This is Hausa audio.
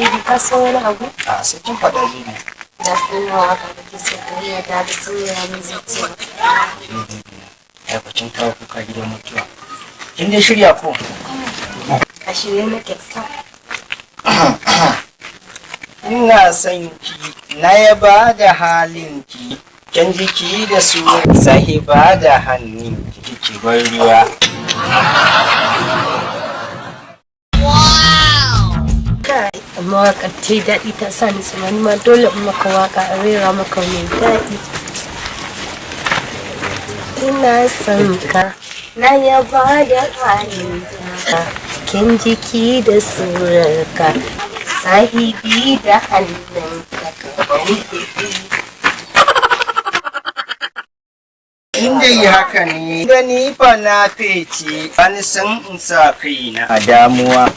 Baby, ka san wani abu? A sai kin faɗa, baby. Da kuma waka da ke so ka ta da sauya min zuciya. Ai ba kin kawo kuka gidan mutuwa. Kin dai shirya ko? A shirye nake sa. Ina son ki, na yaba da halinki, kyan jiki da su sahiba da hannun ki ki bar ruwa. Kai, amma waƙar ta yi daɗi, ta sa ni tsammani ma dole in maka waka a rera maka mai daɗi. Ina son ka, na yaba da halinka, kin jiki da surarka, sahibi da hannunka ka ban kuɗi. In dai haka ne, gani fa na fece, an san in sa kaina a damuwa.